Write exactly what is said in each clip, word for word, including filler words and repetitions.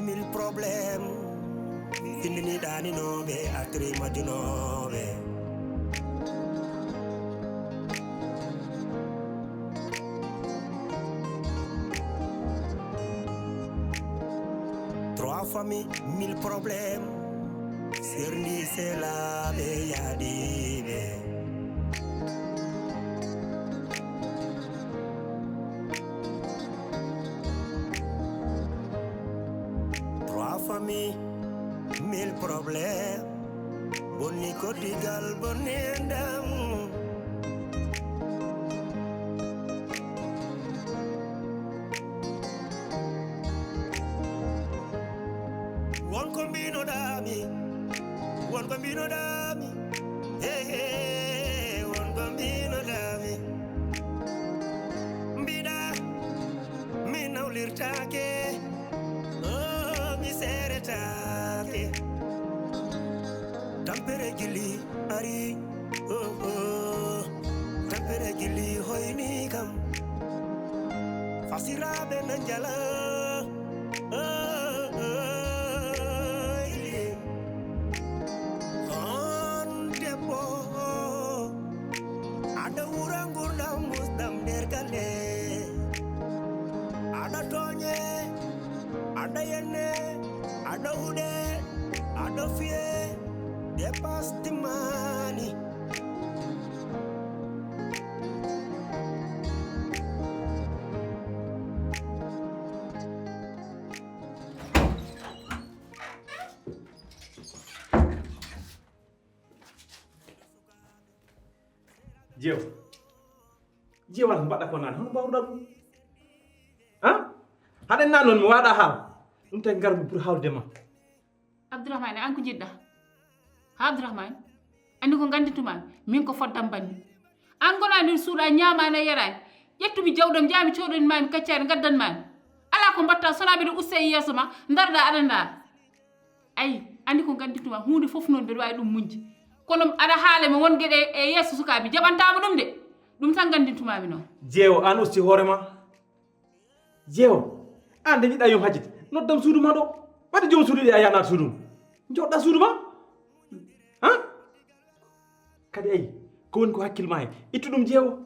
Mille problèmes. Findini ɗaninooɓe, atri majjunooɓe. Trois familles, mille problèmes. Serndi selaaɓe yaadiiɓe. Trois familles, mille problèmes. Bonni koddigal, bonni enɗam. Won ko mbinoɗaami, won ko mbinoɗaami, he, he, won ko mbinoɗaami. Mbiɗa, mi nawlirtaake, oh, mi seeretaake. Tampere jilli ari, oh, oh. Tampere jilli hoyni kam. Fasiraaɓe na njala, oh, oh, oh. On debbo, aɗa wura ngurdam musɗam nder galle. Aɗa tooñe, aɗa yenne, aɗa huɗe, aɗa fiye, dépasse timmaani. Jeew. Jeew, wala mbaɗa ko naan, hono mbawruɗa ɗum? Ha? Haɗen naan noon mi waɗa haal. Ɗum tawi ngar mi ɓuri hawde ma. Abdourahmane, an ko jiɗɗa? Ha Abdourahmane? Anndi ko nganndintumaami? Min ko foddam banmi. An gona nder suuɗa, ñaamaani, yaraani. Ƴettumi jawdam, njaami coodanmaami kaccaari, ngaddanmaami. Alaa ko mbaɗta, sona mbiɗa usta e yeeso ma, ndarɗa aɗa ndaara. Ayi, anndi ko nganndintuma, huunde fof noon mbeɗa waawi ɗum muñde. Kono aɗa haala mi won geɗe e yeeso sukaaɓe, jaɓantaama ɗum de. Ɗum tan nganndintumaami noon. Jeewo, an usti hoore ma. Jeewo, an de jiɗɗa yom hajjit. Noddam suudu ma ɗo. Waɗi joom suudu ɗi a yaanaat suudu. Jooɗɗa suudu ma. Ha? Kadi ayi, ko woni ko hakkil ma he? Ittu ɗum jeewo.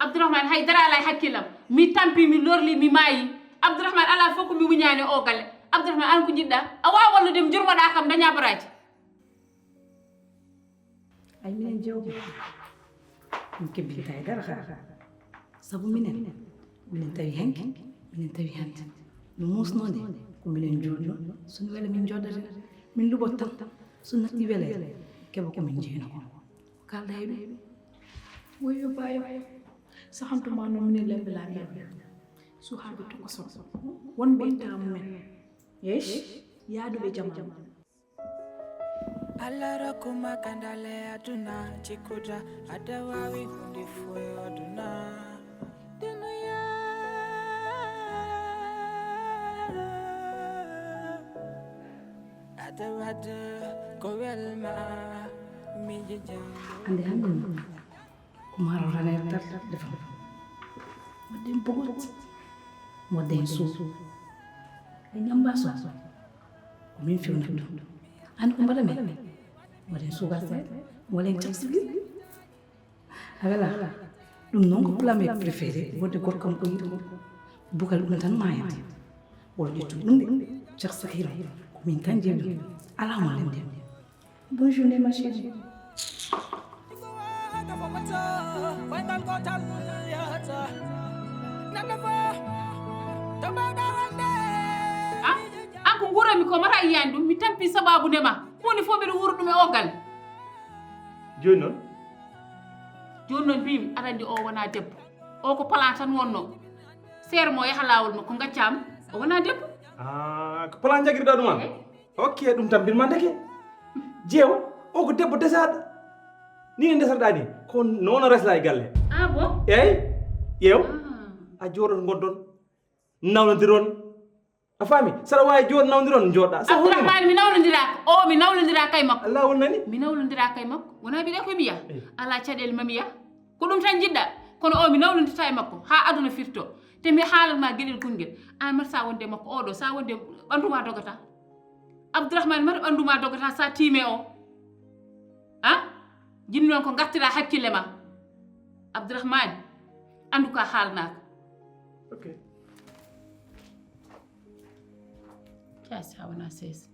Abdourahmane, hay dara alaa e hakkillam. Mi tampi, mi lorli, mi maayi. Abdourahmane, alaa fof ko mi wuñaani o galle. Abdourahmane, an ko jiɗɗa? A waawa wallude mi, jurmoɗa kam, daña baraaji. Ay, minen jeewo, min kebbinta e dara haa. Sabu minen, minen tawi hanki, minen tawi hannde. No muusnoo nde, ko minen njoɗnoo, so no wela min njoɗdata, min luɓoto tan, so natti weleede, keɓa ko min njeyno ko. Ko kaalɗa e ɗum? Woyo baayo, sahantuma noon minen Lemmbe Laaɓi en, suhaaɓe tokosoɓe, wonɓe e temps mumen, yeesh, yaaduɓe jamaanu. Allah rokku ma gandal e aduna, jikkuɗa aɗa waawi huunde fof e aduna. Dunuya, aɗa waɗa ko welma, miiji jam. Hannde, hannde noon. Ko maaro raneede tan defam. Wadde en bogoti. Wadde en suudu. En ñambaso. Ko min fewnata ɗum. An ko mbaɗa men. Waɗen suukar seeɗa. Waɗen capsule. A wela. Ɗum noon ko plat mes préféré. Wonde gorko am ko yiɗi. Bugal ɗum tan maayata. Wala ƴettu ɗum de. Caksa hira. Ko min tan jeeɗi. Alaa mo lende. Bonne journée, ma chérie. Ah, an ko nguuranmi ko mata a yiyaani ɗum, mi tampi sababu nde ma. Huunde fof mbiɗa wuura ɗum e o galle. Jooni noon? Jooni noon mbimi, aɗa anndi o wonaa debbo. O ko plan tan wonnoo. Seere mo yaha laawol makko, ngaccaama, o wonaa debbo. Ah, ko plan njagirɗa ɗum an? Eey. Ok, ɗum tampinma ndeke. Jeewo, o ko debbo desaaɗo. Ni ne ndesarɗa ni, ko noon o resla e galle. Ah bon? Eey, ƴeew. Ah. A jooɗoto ngoddon, nawnodiron. A faami? Saɗa waawi jooɗo nawnodiron, jooɗɗa. Sa hoɗima. Abdourahmane, mi nawnodiraaka. O, mi nawnodiraaka e makko. Allah wonnani? Mi nawnodiraaka e makko. Wonaa mbiɗa ko mi yaha. Eey. Alaa caɗeele ma mi yaha. Ko ɗum tan njiɗɗa. Kono o, mi nawnodirataa e makko. Haa aduna firto. Te mi haalan ma geɗel gongel. An mata sa wonde makko oɗo, sa wonde ɓandu ma dogata. Abdourahmane mata ɓandu ma dogata sa tiime o. Ha? Jinni noon ko gartira hakkille ma. Abdourahmane, andu ka haalnaka. Ok. Cas ha wona ses.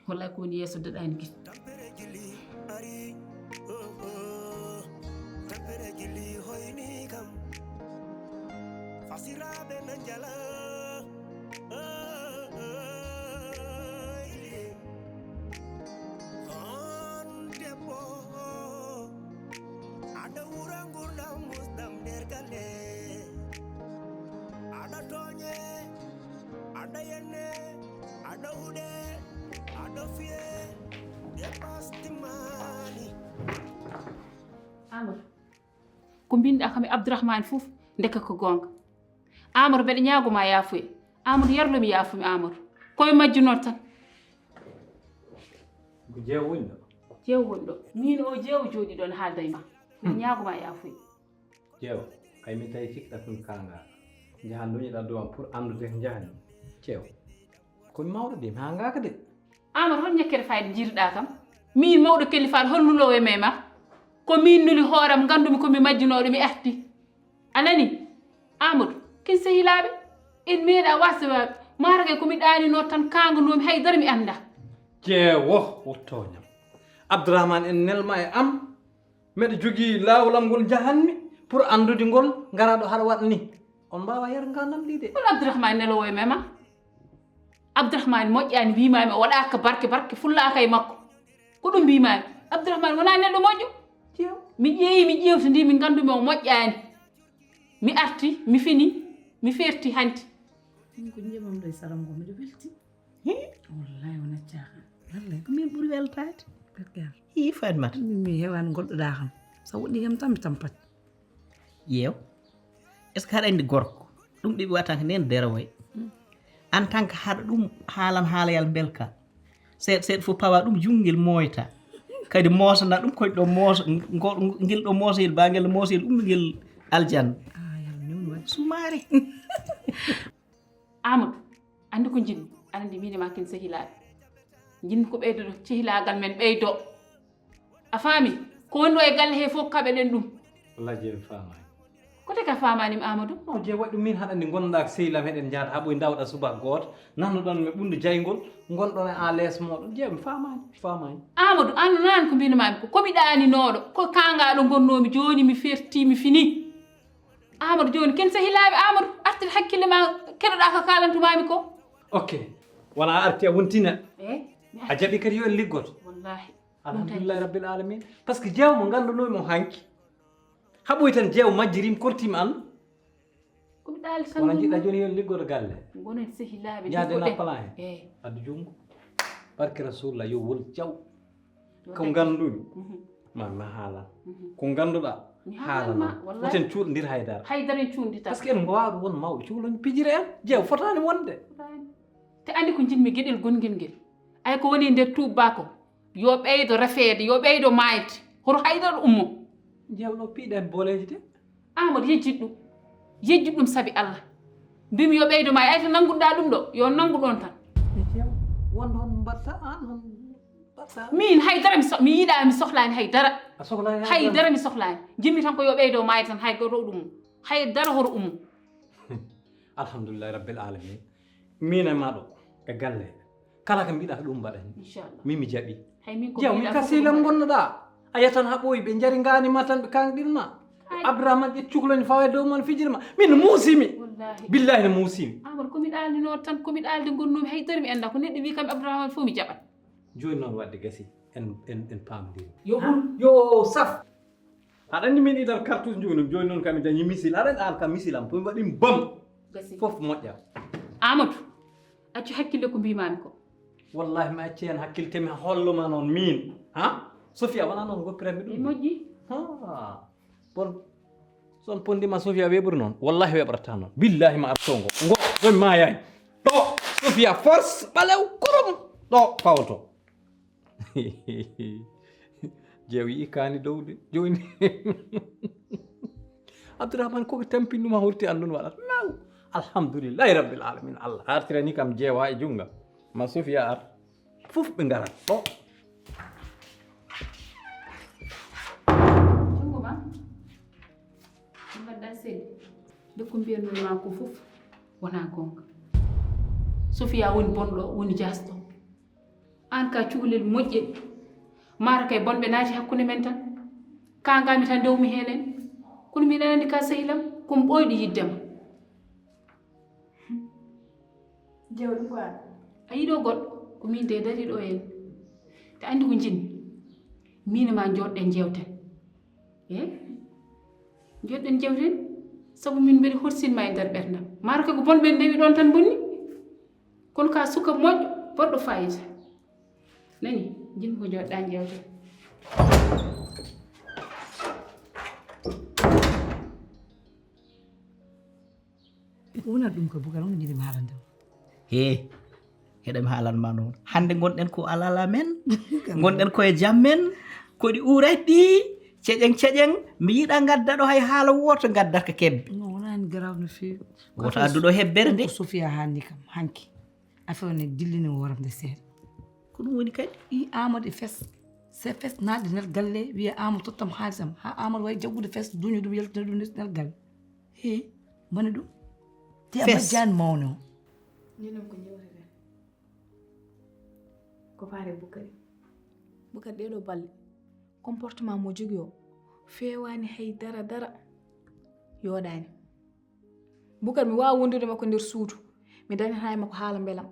Wallahi ko woni yeeso daɗani gis. Tampere gili ari, oh, oh. Tampere gili hoyni kam. Fasiraɓe na njala. Oh, oh, oh, yeah. On debbo, aɗa wura ngurdam musdam nder galle. Aɗa tooñe, aɗa yenne, aɗa huɗe, aɗa fiye, dépasse timmaani. Amadou, ko mbinɗa kam e Abdourahmane fof, ndeke ko goonga. Amadou, mbeɗa ñaago ma yaafuye. Amadou, yarlo mi yaafumi Amadou. Koye majjunoo tan. Ko jeewo woni ɗo? Jeewo woni ɗo. Min o jeewo jooɗi ɗon haalda e ma. Mi ñaago ma yaafuye. Jeewo, kay mi tawi cikɗa tun kaanga. Njahan duñiɗa dow am pour anndude ko njahani. Ceew. Ko mi mawɗo de, mi hangaaka de. Amadou, hol ñakkere fayde njiriɗa kam? Min mawɗo kelifaaɗo, hol nuloowo e mema? Ko min nuli hooram, ngandumi ko mi majjunooɗo, mi arti. A nani? Amadou, kin sehilaaɓe? En meeɗa wasde waaɓe. Maaragay ko mi ɗaaninoo tan kaanganoomi, hay dara mi annda. Jeewo, wottoñam. Abdourahmane en nelma e am. Mbeɗa jogii laawol am ngol njahanmi pour anndude ngol, ngara ɗo haɗa waɗa ni. On mbaawa yar ngandam ɗi de. Hol Abdourahmane neloowo e mema? Abdourahmane moƴƴaani, mbiimaami o waɗaaka barke, barke fullaaka e makko. Ko ɗum mbiimaami. Abdourahmane wonaa neɗɗo moƴƴo. Mi ƴeewi, mi ƴeewtindii, mi nganndumi o moƴƴaani. Mi arti, mi fini, mi ferti hanti. Min ko njemam ɗo e salam ngo, miɗo welti. Wallahi wona caaxaan. Wallahi ko min ɓuri weltaade. Bergal. Hi Fatmata. Min mi hewan goɗɗo ɗa kam. Sa woɗɗi kam tan mi tampat. Yeew. Est ce que haɗa anndi gorko ɗum ɗiɓi watan ko nden derowoy? En tant que haɗa ɗum haalam haalayal mbelka. Seeɗa seeɗa fof pawa ɗum junngel mooyta. Kadi moosana ɗum koyɗo ɗo moosa ngel ɗo moosayel ba ngel moosayel ummi ngel aljanna. Sumaare. Amadou, anndi ko njiɗmi, aɗa anndi miin e ma kin sehilaaɓe. Njiɗmi ko ɓeydo sehilaagal men ɓeydo. A faami? Ko woni ɗo e galle he fof kaɓeɗen ɗum. Wallahi jeewo mi faamaani. Ko tagi a faamaani mi Amadou? No jeewo waɗi ɗum miin haɗa anndi ngonɗaa ko sehilaa am heɗen njahata haa ɓoy ndawɗa subaka gooto, nannoɗon mi ɓunndu jaygol, ngonɗon e à l'aise mooɗon. Jeewo mi faamaani, mi faamaani. Amadou, an nanaani ko mbiimi ma ko, ko mi ɗaaninooɗo, ko kaangaaɗo ngonnoomi, jooni mi fertii, mi finii. Amadou, jooni ken sehilaaɓe, Amadou, artir hakkille ma, keɗoɗaa ko kaalantumaami ko. Ok, wona a arti a wonti neɗɗo. Eh? A jaɓi kadi yo en liggoto. Wallahi. Alhamdulillahi rabbil alamin. Par ce que jeewo mo nganndanoomi mo hanki. Haɓoy tan jeewo majjiriimi kortiimi an. Ko mi ɗaali tan. Wona njiɗɗa jooni yo en liggoto galle. Ngonen sehilaaɓe. Yaade jikkuɗe. Na plan en. Eh. Addu junngo. Barke Rasulullah yo wol jaw. Ko nganndumi. Ma ma haalan. Ko ngannduɗaa. Mi Haalan haalan ma, ma. wallahi. Woten cuuɗondir haydara. Haydara en cuuɗondita. Par ce que en mbaawa ɗum won mawɓe cuuloñ pijire en. Jeewo fotaani wonde. Te anndi ko njiɗmi geɗel gonngel ngel. Ay ko woni nder tuubba ko. Yo ɓeydo refeede, yo ɓeydo maayde. Hoto haydara ummo. Jeewo ɗo piiɗa en booleeji de. Amadou yejjit ɗum. Yejjit ɗum sabi Allah. Mbimi yo ɓeydo maayde. Ay to nannguɗaa ɗum ɗo, yo nanngu ɗon tan. E jeewo wonde hon mbaɗta an hon mbaɗta. Min haydara mi so, mi yiɗa mi sohlaani haydara. A sohlaani Haydara mi sohlaani. Jimmi tan ko yo ɓeydo maayde tan hay goto ɗum. Haydara hoto ummo. Alhamdulillahi rabbil alamin. Min e ma ɗo e galle. Kala ko mbiɗa ko ɗum mbaɗen. Inchallah. Min mi jaɓi. Hay min ko Jeewo min ka sehil am ngonnoɗaa. A yatan ha ɓooyi ɓe njari ngaani ma tan ɓe kangɗin ma. Abdourahmane ƴet cukloñ fawa e dow mon fijir ma. Min no muusimi. Wallahi. Billahi no muusimi. Amadou ko mi ɗaalinoo tan, ko mi ɗaalde ngonnoomi haydara mi annda ko neɗɗo wi kam Abdourahmane fof mi jaɓat. Jooni noon waɗde gasi en en en paamdiri. Yo ɓur yo saf. Aɗa anndi min idan cartouche njooni jooni noon kam mi dañi missile aɗa anndi an kam missile am pomi waɗi bam. Gasi. Fof moƴƴa. Amadou, accu hakkille ko mbimaami ko. Wallahi mi acci heen hakkille te mi holluma noon miin ha Sofia wona noon goppiranmi Mi ɗum. Moƴƴi. Ha bon. Son pondima Sofia weɓru noon wallahi weɓrata noon billahi ma arto ngo ngo ɗon mayaani. Ɗo Sofia force ɓalew kurum ɗo pawoto. Jeew yii kaani dowde jooni. Abdourahmane koko tampini ɗum a horti an ɗum waɗata law. Alhamdulillahi rabbil alamin. Allah artirani kam jeewa e junga. Ma Sofia ar. Fof ɓe ngarat ɗo. Jungo ma. Mbaɗɗa sel. Nde ko mbiyanmi ma ko fof wona goonga. Sofia woni bonɗo, woni jasɗo. Aan ka cukalel moƴƴel. Mara kay bonɓe naati hakkunde men tan. Ka ngami tan ndewmi heen en. Kono mbiɗa anndi ka sehilam, ko mi ɓooyɗo yiɗde ma. Jawɗi ko an. A yiɗo goɗɗo, ko min de dari ɗo en. Te anndi ko njinmi. Min e ma jooɗɗen jewten. E? Jooɗɗen jewten. Sabu min mbeɗa horsinma e nder ɓerdam. Mara kay ko bonɓe ndewi ɗon tan bonni. Kono ka suka moƴƴo, bonɗo fayida. Nani, njinmi ko jooɗɗa jewten. Wonat ɗum ko Bukar on jiɗi mi haalande ma. He, heɗem haalan ma noon. Hannde ngonɗen ko alala men, ngonɗen ko e jam men, ko ɗi uuray ɗi, ceƴen ceƴen, mi yiɗa ngadda ɗo hay haala wooto ngaddat ko kebbe. Non, wona hen garaaw no feewi. Wooto addu ɗo hebbere nde. Ko Sofia haalni kam, hanki. Affaire o ne dillini wooram nde seeɗa. Ko ɗum woni kadi? Ɗi Amadou e fes. Se fes naatde nder galle, wiya Amadou tottam haalisam. Haa Amadou wayi jaggude fes, duño ɗum, yaltina ɗum nder galle. He, mbone ɗum. Te a Fes. Majjani mawno. Minen ko njewteten. Ko faare Bukari. Bukari ɗeɗo balle. Comportement mo jogi o. Feewani hay dara dara. Yooɗani. Bukari mi waawa wondude makko nder suudu. Mi dañata e makko haala mbelam.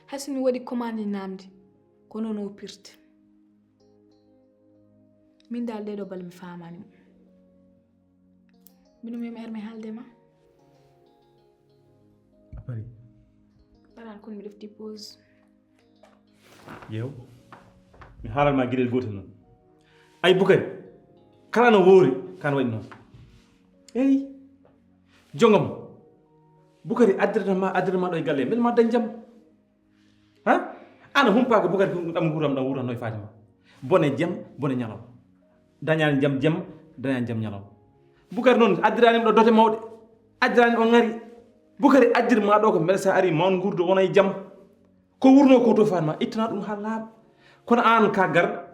Hay so mi waɗi commande namdi. Ko noon o pirti. Min dal ɗeɗo balle mi faamani mo. Mino mi er mi haalde ma. A parii? Paran kon mi ɗefti pause. Yew. Mi haalan ma geɗel gootel noon. Ay Bukari. Kala no woori kan waɗi noon. Eyi. Jongam. Bukari addirata ma addirata ma ɗo e galle. Mbel ma dañ jam. Ha? An a humpaaka Bukari ko ɗam nguuram ɗam wuurano e Fatima. Bone jam, bone ñalawma. Dañaani jam jam, dañaani jam ñalawma. Bukari noon addirani ɗo dote mawɗe. Addirani o ngari. Bukari addir ma ɗo ko mbele sa ari mawn ngurdo wona e jam. Ko wurno ko to Fatima ittana ɗum ha laaɓa. Kono an ka gar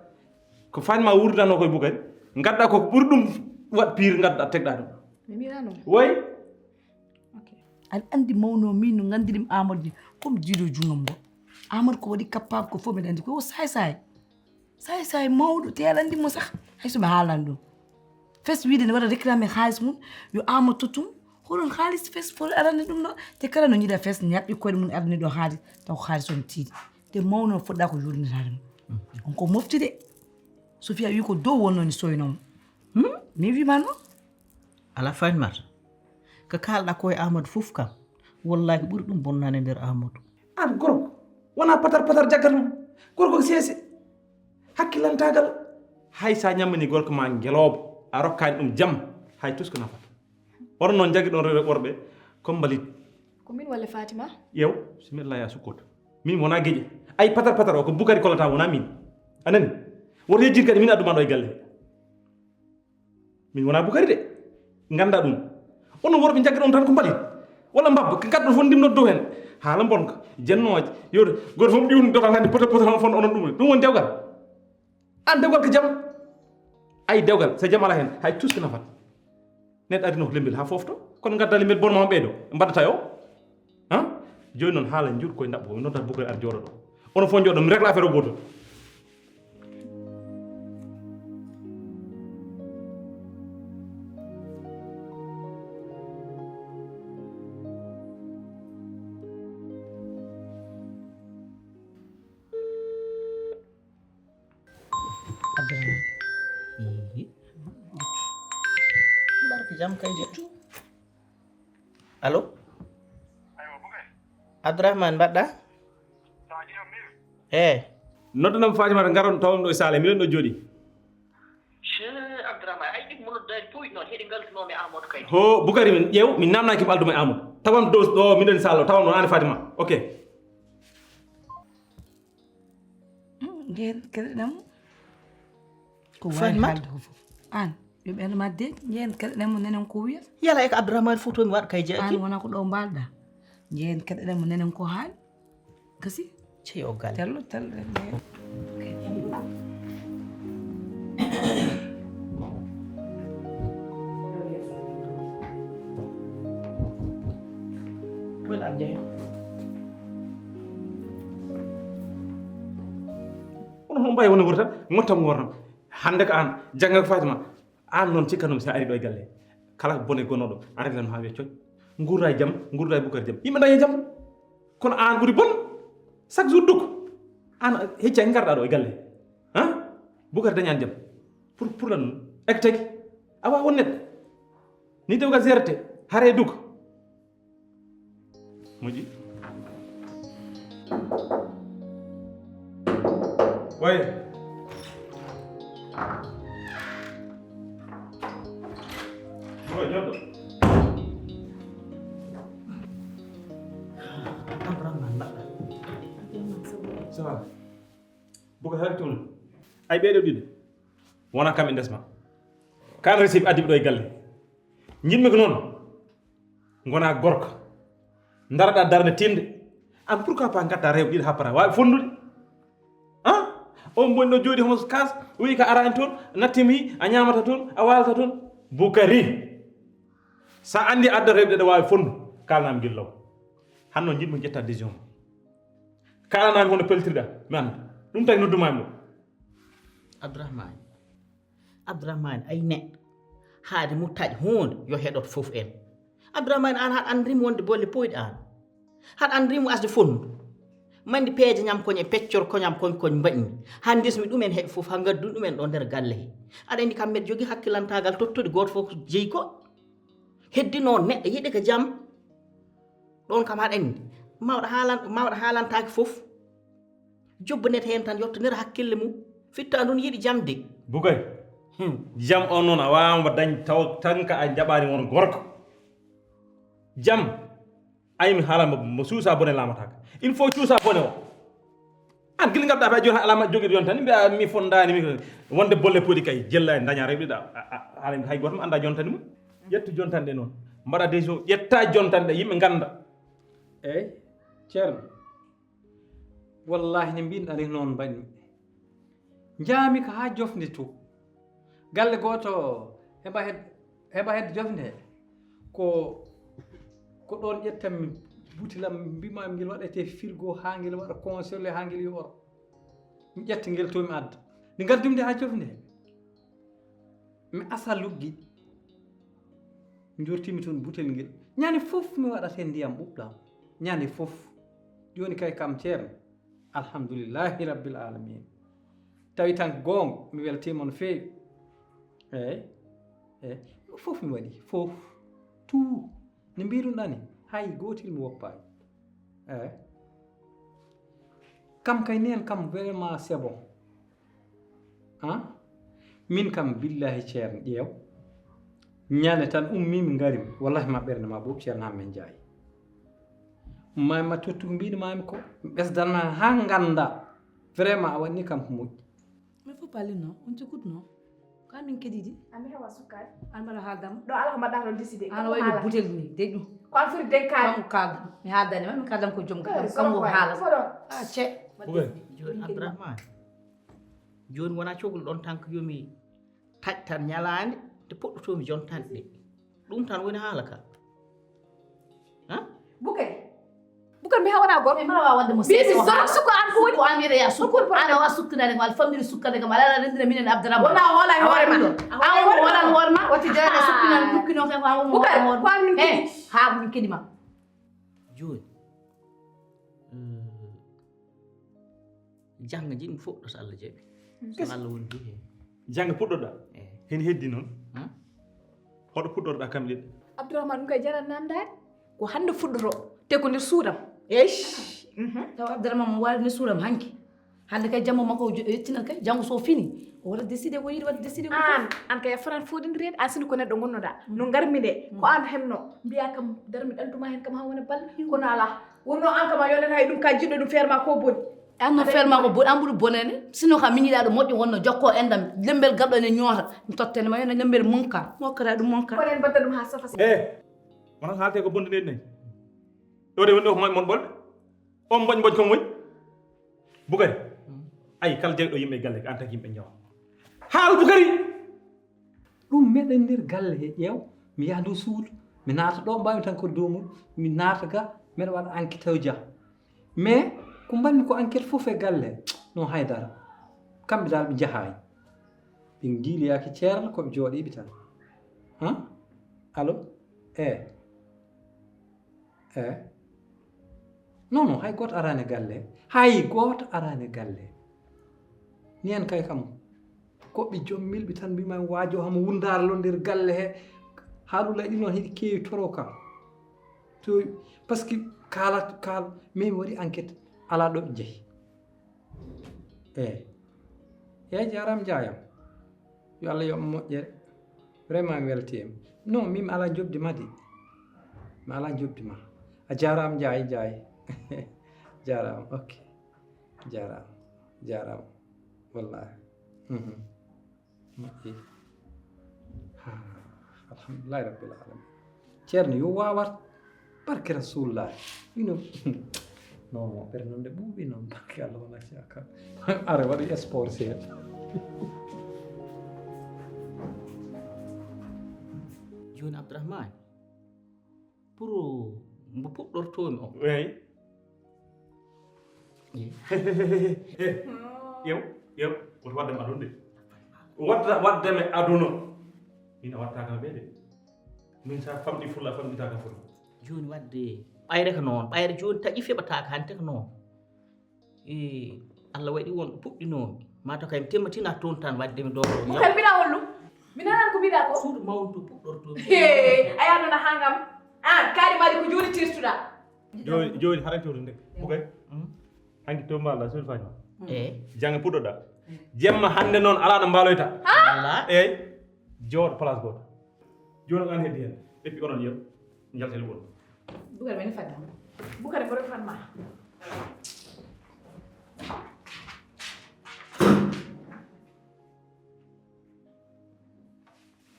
ko Fatima wurdano koye Bukari. Ngadda ko ɓuri ɗum waɗ pire ngadda tegɗa ɗum. Mi mirano. Woy. Ok. Aɗa anndi mawno min no nganndirim Amadou ni, comme jiiɗo junngo mum. Amadou ko waɗi capable ko fof mbiɗa anndi ko o saay saay. Saay saay mawɗo te aɗa anndi mo sax hay so mi haalan ɗum. Fes wiide ne waɗa réclamer haalis mum yo Amadou tottum. Hoɗon haalis fes fof arani ɗum ɗo te kala no ñiɗa fes ñaɓɓi koyɗe mum arani ɗo haalis taw ko haalis on tiiɗi. Te mawno foɗɗa ko yurnitaade mum. On ko mofti de. Sofia wi ko dow wonno ni soyno mo. Hmm? Mi wima noon. Ala Fatimata, ko kaalɗa ko e Amadou fof kam, wallahi ko ɓuri ɗum bonnande nder Amadou. An gorko, wona patar patar jaggat mum. Gorko ko seese. Hakkilantagal. Hay sa ñammani gorko ma ngeloobo, a rokkaani ɗum jam, hay tus ko nafata. Onon noon jaggi ɗon rewɓe worɓe, ko mbalit. Ko min walla Fatima? Yew, bismillah ya sukkoto. Min wona geƴe. Ay patar patar o ko Bukari kolata wona min. A nani? Woto yejjir kadi min adduma ɗo e galle. Min wona Bukari de. Ngannda ɗum. Onon worɓe njaggaɗon tan ko mbalit. Walla mbabba, ko ngadduɗon fof ndimnon dow heen. Haala mbonka, jennooje, yewde, gooto fof ɗiwni dotal hannde poto poto hono fon onon ɗum. Ɗum woni dewgal. An dewgal ko jam. Ay dewgal, so jam alaa heen, hay tus ko nafata. Neɗɗo adino ko lemmbel haa foofto, kono ngadda lemmbel bon ma on ɓeydo, mbaɗata yo. Han? Jooni noon haala njuut koye ndaɓɓo, mi noddat Bukari ar jooɗo ɗo. Onon fof njooɗo, mi régla affaire o gooto. Abdourahmane. Ihi. Barka jam kay ƴettu. Allo? Aywa, Bukari. Abdourahmane, mbaɗɗa? Sa jiyam ni? He. Noddanam Fatimata, ngaron tawam ɗo e saale, miɗen ɗo jooɗi. Che Abdourahmane, ay ɗin mo noddaani puuy noon, heɗi ngaltunoo mi Amadou kay. Ho, Bukari, min ƴeew, min namnaaki mo aldu mo e Amadou. Tawam ɗo, ɗo miɗen saalo, tawam ɗo an e Fatima. Ok. Ngeen keɗoɗam ko waawi Fatimata? Haalde ko fof. Aan, Yo ɓernde ma deeƴ, njehen keɗoɗen mo nenen ko wiyata. Yala e ko Abdourahmane Fouto mi waɗa kay jeeki. An wona ko ɗo mbalɗa. Njehen keɗoɗen mo nenen ko haali. Gasi. Cey o galle. Tello, tello, tello. Wona am jeeya. Kono hono mbawi wona wurtan, ngottam ngortam. Hande ko an, jannga ko Fatima. An noon cikkanumi sa ari ɗo e galle. Kala bone gonnoɗo, a reglan ha wiya coñ. Ngurda e jam, ngurda e Bukar jam. Yimɓe daña jam. Kono an ɓuri bon. Chaque jour duk. An hecca e garɗa ɗo e galle. Ha? Bukar dañan jam. Pour, pour lan ek tagi. Awa won neɗɗo. Ni dewgal zerte. Hare duk. Moƴƴi. Waye. Waye, joddo. Abdourahmane, mbaɗɗa? Ça va? Boko hara tun. Ay ɓeɗo ɗiɗo. Wona kam e ndesma. Kan resi ɓe addi ɓe ɗo e galle. Jiɗmi ko noon. Ngona gorko. Daraɗa darnde tinde. An pourquoi pas gadda rewɓe ɗiɗo ha para? Wawi fondude. Han? On boni ɗo jooɗi homo kas, wi ka arani toon, nattimi, a ñamata toon, a walata toon. Bukari. Sa andi adda rewɓe ɗe wawi fondu, kalnami gillo. Hanno jiɗmi ƴetta décision. Kalanami hono peltirɗa, mi anda. Ɗum tawi nodduma e mo. Abdourahmane. Abdourahmane, ay neɗɗo. Haade mo taƴ huunde, yo heɗoto fof en. Abdourahmane, an haɗa anndi rimo wonde bolle poyɗe an. Haɗa anndi rimo asde fondu. Mandi peeje ñam koñ e peccor koñam koñ koñ mbaɗmi. Haa ndesmi ɗumen heɓe fof, haa ngaddu ɗumen ɗo nder galle he. Aɗa anndi kam mbeɗa jogii hakkilantaagal tottude gooto fof ko jeyi ko. Heddi noon neɗɗo yiɗi ko jam. Ɗon kam aɗa anndi. Mawɗo haalan-, mawɗo haalantaake fof. Jobbanete heen tan, yottanira hakkille mum. Fitta ɗum yiɗi jam de. Bugay. Hmm. Jam on noon a waawama dañ taw tan ka a jaɓaani won gorko. Jam. Ay mi haala mo, mo suusa bone laamataaka. Il faut cuusa bone o. An gila ngarɗa fa jooni alama jogiɗo yontani mbiya mi fondaani mi wonde bolle podi kay jella daña rewɓe ɗa. A, a, haala hay gooto mi annda jontani mum. Ƴettu jontanɗe noon. Mbaɗa des jours, ƴetta jontanɗe yimɓe ngannda. Eey, Ceerno. Wallaahi ne mbiɗa ni noon mbaɗmi. Njaami ko haa jofnde to. Galle gooto heɓa hed-, heɓa hedde jofnde he. Ko, ko ɗoon ƴettanmi butel am, mbiimi ngel waɗete frigo haa ngel waɗa congelé haa ngel yoora. Mi ƴetta ngel to mi adda. Nde ngaddumi nde haa jofnde he. Mi asa luggi. Njortimi toon butel ngel. Ñande fof mi waɗat heen ndiyam ɓuuɓɗam. Ñande fof. Jooni kay kam Ceerno. Alhamdulillahi Rabbil Alamin. Tawi tan goonga, mi weltiima no feewi. Eey. Eey. Fof mi waɗi. Fof. Tout. Ne mbiɗum ɗani. Hay gootel mi woppaani. Eey. Kam kay neen kam vraiment c'est bon. Han? Min kam billahi Ceerno ƴeew. Ñande tan ummimi ngarimi. Wallahi ma ɓernde ma ɓuuɓ Ceerno Hammet Njaay. Ma, ma tottu ko mbiɗo mami ko. Ɓesdan ma ha ngannda. Vraiment a waɗni kam ko moƴƴi. Mais faut parler non, on t'écoute non. Ko amin keɗiɗi. Ami hewa sukkay. An mbaɗa haaldam. Ɗo ala ko mbaɗɗa ɗon décidé. An wayno butel ni, deƴƴu. Ko an foti denkaade. Kanko kaaldam. Mi haaldani ma, mi kaaldam ko joom gaɗam. Kanko haala. Ah, ce. Jooni Abdourahmane. Jooni wona cogol ɗon tan ko yomi taƴ tan ñalaande nde poɗɗotomi jontanɗe. Ɗum tan woni haala ka. Han? Bukay. Bukay mi hawana gorko. Mi hawa wadde mo sese. Bibi zoro suko an ko woni. Ko amire ya suko. Ana wa sukkinande ko al famille sukkande kam ala rendina minen Abdourahmane. Wona wala hoore ma. Awo wala hoore ma. Wati jare sukkina dukkino kan awo mo. Bukay ko an min kidi. Ha min kidi ma. Jooni. Jannga jiɗmi fuɗɗo so Allah jaɓi. So Allah woni duhi. Jannga puɗɗoɗa? Eey. Heen heddi noon? Hmm? Hoɗo puɗɗorɗa kam ɗiɗo? Abdourahmane ɗum kay jaran namdaade. Ko hannde fuɗɗoto. Te ko nder suudam. Eish. Taw Abdourahmane mo waali nder suudam hanki. Hannde kay jamma makko o jo-, yettinat kay. Janngo so fini. O waɗa décidé ko yiɗi waɗde décidé ko. An, an kay a faran foɗindireede. An sini ko neɗɗo ngonnoɗa. No ngarmi nde. Ko an hemno. Mbiya kam darmi ɗantuma heen kam haa wona bal. Kono alaa. Wonno an kam a yonata e ɗum ka jiɗɗo ɗum feere ma ko boni. An no fel ma ko bon, an ɓuri bonene. Sino ka min yiɗa ɗo moƴƴo wonno jokko endam. Lembel gaɗɗo ne ñoota. Mi tottene ma yona lembel monka. Mokkata ɗum monka. Kono en batta ɗum ha safa. Eh. Wona haalte ko bonde ɗen nayi. Ɗo de woni ɗo ko mon ɓolɗe. On mboƴ mboƴ kon woni. Bukari. Ay kala jeyɗo yimɓe e galle ko an tagi yimɓe njawa. Haal Bukari. Ɗum meɗen nder galle he ƴeew, mi yaha nder suudu, mi naata ɗo mbawmi tan ko dow mum, mi naata ga, meɗa waɗa enquête taw ja. Mais ko mbanmi ko enquête fof e galle, non haydara. Kamɓe dal ɓe njahayi. Ɓe ngiiloyaaki ceerno ko ɓe jooɗiiɓe tan. Han? Allo? Eh. Eh. Non, non, hay gooto araani galle. Hay gooto araani galle. Ni en kay kam. Ko ɓe joom milɓe tan mbima waajo hamo wundaara lo nder galle he. Haalulay ɗi noon hiɗi keewi toro kam. To, parce que kala, kala, min mi waɗi enquête, alaa ɗo ɓe njehi. Eh. Eh, jaaraama jaayam. Yo Allah yoɓ moƴƴere. Vraiment mi weltiima. Non, min mi alaa njoɓdi ma de. Mi alaa njoɓdi ma. A jaaraama Njaay, Njaay. Jaaraama, ok. Jaaraama. Jaaraama. Wallaahi. Mhm. Moƴƴi. Ha, alhamdulillahi rabbil alamin. Ceerno yo wawat. Barke Rasulullah. Ino. Non, non, ɓernde nde ɓuuɓi noon, barke Allah wona caka. Are waɗi sport seeɗa. Jooni Abdourahmane, pour mbo puɗɗortoomi o. Eyi. Eyi. Ƴeew, ƴeew, woto waddam aduna de. Wadda, waddam e aduna. Min a wattaka ɓe de. Min sa famɗi fulla, a famɗitaka fulla. Jooni wadde, ɓayre ko noon, ɓayre jooni taƴi feɓataka hante ko noon. E, Allah waɗi won ɗo puɗɗinoomi. Mata kay mi temmatina toon tan wadde mi ɗo. Bukar, mbiɗa hollu? Mi nanan ko mbiɗa ko? Suudu mawndu to puɗɗortoomi. He, a yaaduna hangam. An, kaari mari ko jooni tirtuɗa. Jooni, jooni haray to nde. Bukay. Mm. Hanki to mbaɗa suudu faño. Eh. Jange puɗɗoɗa. Jemma hande noon ala no mbaloyta. Walla. Eyyi. Jooɗo place goto. Jooni ko an heddi hen. Leppi onon yeru. Njalten won. Bukar men fadda. Bukar mboɗo fan ma.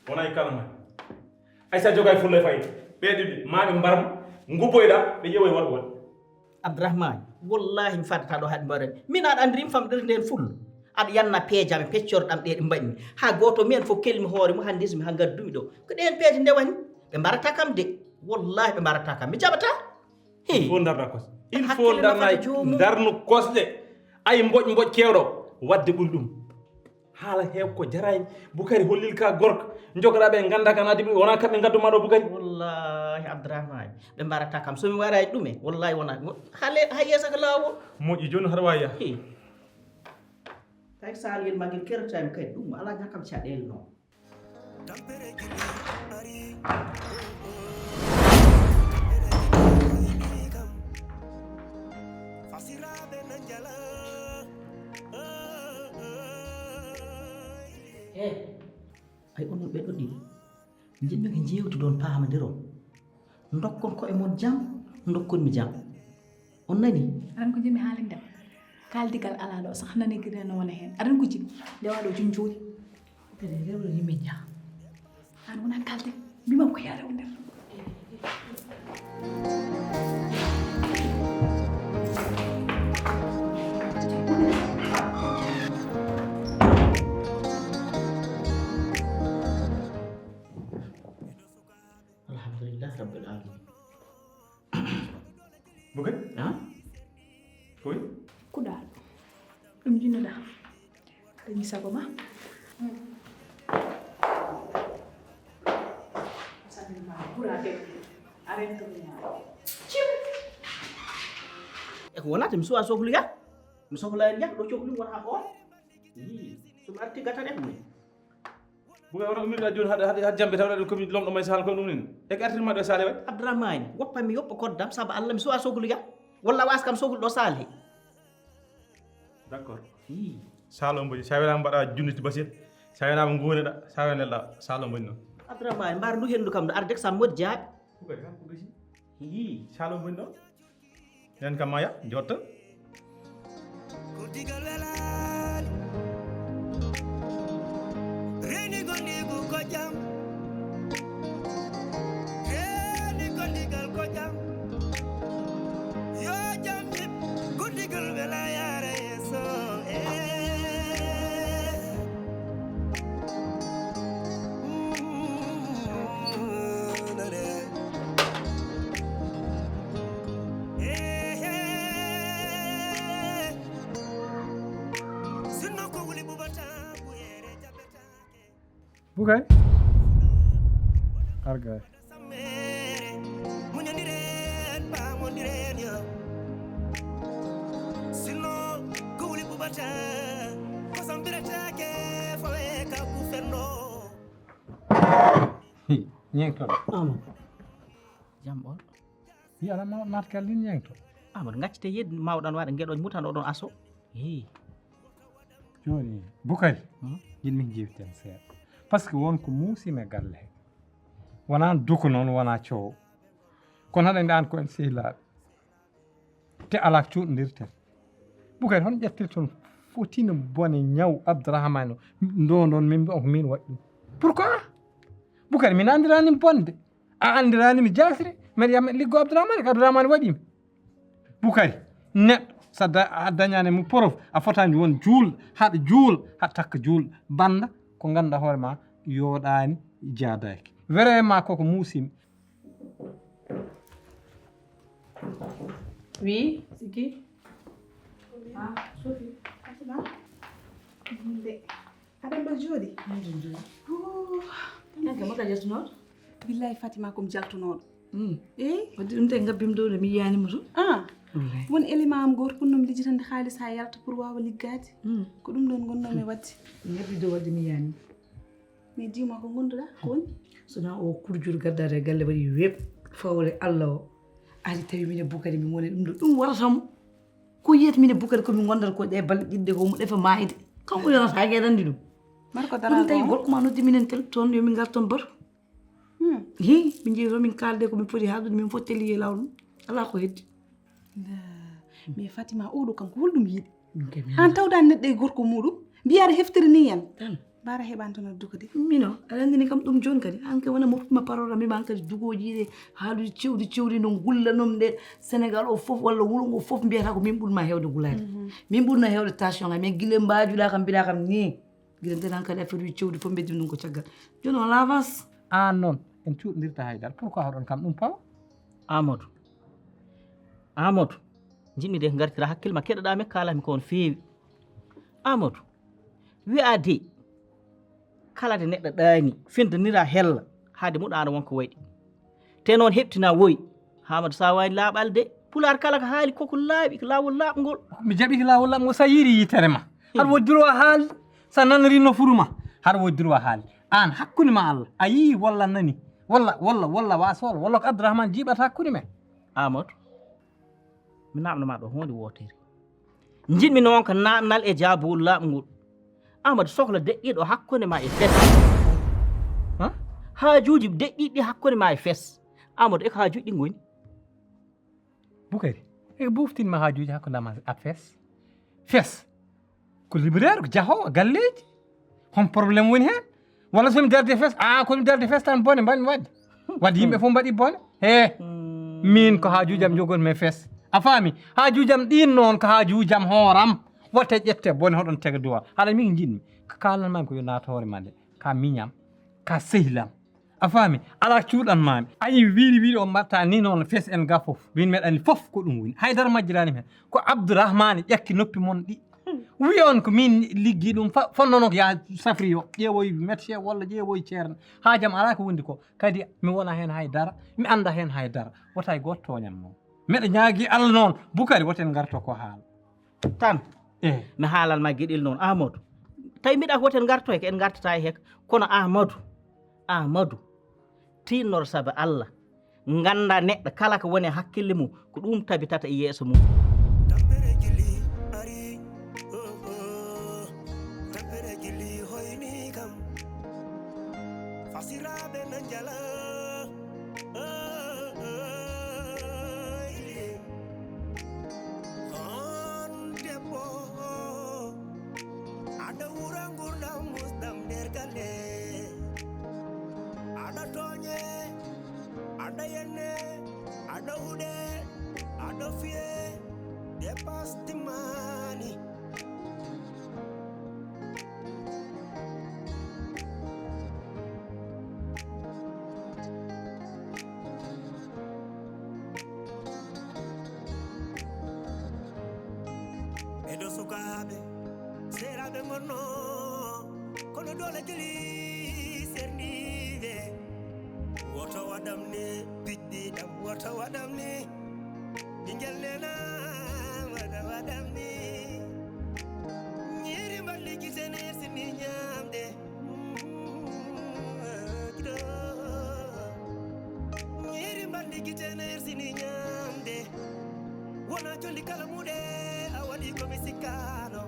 Wona e kala men. Ay sa jogay fulla e fayda. Ɓe ɗiɗi, ma ɓe mbar mo, ngubboyɗa, ɓe ƴeewoy waɗu waɗu. Abdourahmane, wallahi mi faddata ɗo haɗi mbaɗen. Min aɗa anndiri mi famɗirde nden fulla. Aɗa yanna peeje am e peccorɗe am ɗe ɗe mbaɗmi. Ha gooto men fof kelmi hoore mum hannde so mi ha ngaddumi ɗo. Ko ɗen peeje ndewani. Ɓe mbarata kam de. Wallahi ɓe mbarata kam. Mi jaɓata. He. Il faut darna kosɗe. Il faut darna darnu kosɗe. Ay mboƴ mboƴ kewɗo. Wadde ɓuri ɗum. Haala heew ko jaraani. Bukari hollil ka gorko. Jogoɗa ɓe ganda ka nadi ɓe wona kamɓe gaddu ma ɗo Bukari. Wallahi Abdourahmane. Ɓe mbarata kam. So mi waray ɗume. Wallahi wona. Hale, hay yeesa ko laawol. Moƴƴi jooni haɗa wawi yaha. He. Kay Saliou en magel kertami kay ɗum. Ala ñakam caɗele noon. Tampere gimi ari. Tampere gimi kam. Fasiraɓe na njala. He, ay onon ɓe ɗo ɗiɗi. Njiɗmi ko jewtidon pahamadiron. Dokkon koye mon jam, dokkon mi jam. On nani? Aɗa anndi ko njiɗmi haalinde ma? Kaaldigal alaa ɗo, sax nani gide no wona heen. Aɗa anndi ko njiɗmi? Ndewa ɗo joni jooni. Kadi rewlo yimɓe njaha. Aan wona kaalde. Mbima ko yaa rew nder. Alhamdulillah rabbil alamin. Bukari? Ha? Koy? Kuɗaaɗo. Ɗum jinnoɗa. Dañi sago ma. Sanni ma ɓura de. Arrête. Cim. E ko wonata mi suwa sokluya? Mi sokla en yak ɗo coklu wona ko. Yi, so mi arti gata de mi. Buga wona ummiɗa joni haɗa haɗa haɗa jambe tawɗa ɗum komi lomɗo may sahal ko ɗum nin. E ko artirma ɗo sahal e way? Abdourahmane, woppa mi yoppa koddam sabu Allah mi suwa sokluya. Walla was kam soklu ɗo sahal he. D'accord. Yi. Sahal on mboji sa welama mbaɗa junniti basir. Sa welama nguneɗa sa welama sahal on mboji noon. Abdourahmane, mbar ndu hendu kam ɗo arde ko sa modi jaabi. Ko kadi ha ko gasi. Yi. Sahal on mboji noon. Nen kam maya jotta. Ko digal welaali. Reeni gondigu ko jam. Reeni gondigal ko jam. Yo jam yib. Ko digal wela yaara yeeso. Eh. Mm, nane. Eh, eh. Sinno ko wuli bubata. Bukay. Arga. Ñeŋto. Ama. Jam ɓol. Yiyana ma natkal ɗin ñeŋto. Ama gaccite yeddi mawɗan waɗa ngeɗon mutan oɗon aso. Hi. Joni Bukari. Hmm? Yinmi jewten seeɗa. Parce que won ko muusimi e galle he. Wona duko noon, wona coow. Kono haɗa andi an ko en sehilaaɓe. Te alaa cuuɗndirten. Bukari, hono ƴettirton fotina bone ñaw Abdourahmane o, ndo ɗon min mbiya ko min waɗi ɗum. Pourquoi? Bukari, min anndiraani bonde. A anndiraani mi jaasiri, mbeɗa yiya mbeɗa liggo Abdourahmane, ko Abdourahmane waɗi mi. Bukari, neɗɗo, so da-, a dañaani mo porof, a fotaani won juul, haɗa juul, haɗa takka juul. Bannda, ko ngannduɗaa hoore ma, yooɗaani, jaadaaki. Vraiment, koko muusimi. Oui, c'est qui? Ah, Sophie. Fatima. Nde. Aɗa ɗo jooɗi? Miɗo jooɗi. Oh, ɗan kam ka jaltunooɗo? Billahi Fatima, ko mi jaltunooɗo. Hmm. Eh? Wadde ɗum tawi ngabbim ɗo, ɗo mi yiyaani mo to. Ah. Wallahi. Won élément am gooto, kono mi lijjitande haalis haa yalta pour waawa liggaade. Hmm. Ko ɗum ɗon ngonnoomi waɗde. Mi ngabbi ɗo wadde mi yiyaani. Mais dis-moi, ko ngonduɗaa? Ko woni? So na o kurjuru gaddaade e galle waɗi weɓ fawre Allah o. Ari tawi mine Bukari mi woni ɗum ɗo. Ɗum warata mo. Ko yiyata mine Bukari ko mi gondata ko ɗe balɗe ɗiɗi ɗe ko mo ɗefa maayde. Kanko yonata haa geɗan ɗum. Marko ɗum tawi darago. Gorko ma noddi minen tel toon yo min ngar toon bato. Hmm. Hi, min jeeyi toon min kaalde ko min poti haaldude min fof teliye law ɗum. Alaa ko heddi. Ndaa, mais Fatima, oɗo kam, ko holɗum yiɗi? Ɗum kam mi An anndaa. Tawɗa neɗɗo e gorko muɗum, mbiyaɗa heftere ni en. Tan. Bara heɓan tan addu kadi. Mino, aɗa anndi ni kam ɗum jooni kadi. An kay wona moftima parole, mbiɗa an kadi dugooji ɗe, haaluuji cewɗi, cewɗi no ngullanum ɗe Senegal o fof walla wuro ngo fof mbiyata ko min ɓurma heewde gulaade. Mhm. Min ɓurno heewde tension am, mais gila mbaajuɗa kam, mbiɗa kam ni. Gila nden an kadi affaire uji cewɗi fof mbeddimi ɗum ko caggal. Jooni on avance. An noon, en cuuɗndirta haydara. Pourquoi hoɗon kam ɗum pawa? Amadou. Amadou, njiɗmi de ngartira hakkille ma, keɗoɗaa mi, kaalaa mi ko on feewi. Amadou, wi'aa de, kala de neɗɗo ɗaani, fendanira hella, haade muɗaano wonko waɗi. Te noon heɓtina woy, Amadou sa waani laaɓal de. Pulaar kala ko haali koko laaɓi, ko laawol laaɓngol. Mi jaɓi ko laawol laaɓngol, sa yiiri yitere ma. Haɗa woodi droit haali, sa nanori nofuru ma. Haɗa woodi droit haali. An, hakkunde ma Allah, a yii walla nani, walla, walla, walla wa sool, walla ko Abdourahmane jiiɓata hakkunde men. Amadou, mi naamno ma ɗo huunde wootere. Njiɗmi noon ko naamnal e jaabawol laaɓngol. Amadou, sohla deƴƴiiɗo hakkunde ma e fes. Ha? Haajuuji deƴƴiiɗi hakkunde ma e fes. Amadou, e ko haajuuji ɗi ngoni? Bukari, e ko buftinma haajuuji hakkunde ma e fes? Fes. Ko libraire, ko jahoowo, galleeji. Hon problème woni heen? Walla so mi darde fes, a, ko mi darde fes tan bone mbaɗmi waɗde. Wadde yimɓe fof mbaɗi bone. He, min ko haajuuji am njogonmi e fes. A faami? Haajuuji am ɗin noon ko haajuuji am hooram. Wote ƴette bone hoɗon tega duwal. Haɗa min njiɗmi. Ko kaalanmami ko yo naata hoore ma nde. Ka miñam. Ka sehilam. A faami? Alaa cuuɗanmami. A yii wiiri wiiri on mbatta ni noon fes en ga fof. Min meɗani fof ko ɗum woni. Haydara majjirani mi heen. Ko Abdourahmane ƴakki noppi mon ɗi. Wi on ko min liggi ɗum fa-, fonnono ko yaa safri yo ƴeewoy médecin walla ƴeewoy ceerno. Haajam alaa ko wondi ko. Kadi mi wona heen hay dara, mi annda heen hay dara. Wota hay gooto tooñan noon. Meɗa ñaagi Allah noon, Bukari woten ngarto ko haala. Tan, eh, mi haalan ma geɗel noon, Amadou. Tawi mbiɗa ko woten ngarto he, ko en ngartata he hek. Kono Amadou, Amadou, tinnor sabu Allah. Ngannda neɗɗo kala ko woni e hakkille mum, ko ɗum tabitata e yeeso mum. Tampere jilli ari, oh, oh. Tampere jilli hoyni kam. Fasiraaɓe na njala, oh, oh, eh. On debbo. Sukaaɓe, seeraaɓe ngonno, kono doole jeli serniiɓe. Woto waɗam ni, piɗɗi ɗam, woto waɗam ni. Ɓinngel nena, woto waɗam ni. Ñiiri mballi gite ne sini ñaamde. Ñiiri mballi gite ne sini ñaamde. Wona jolli kala muɗe, a waɗi ko mi sikkaano.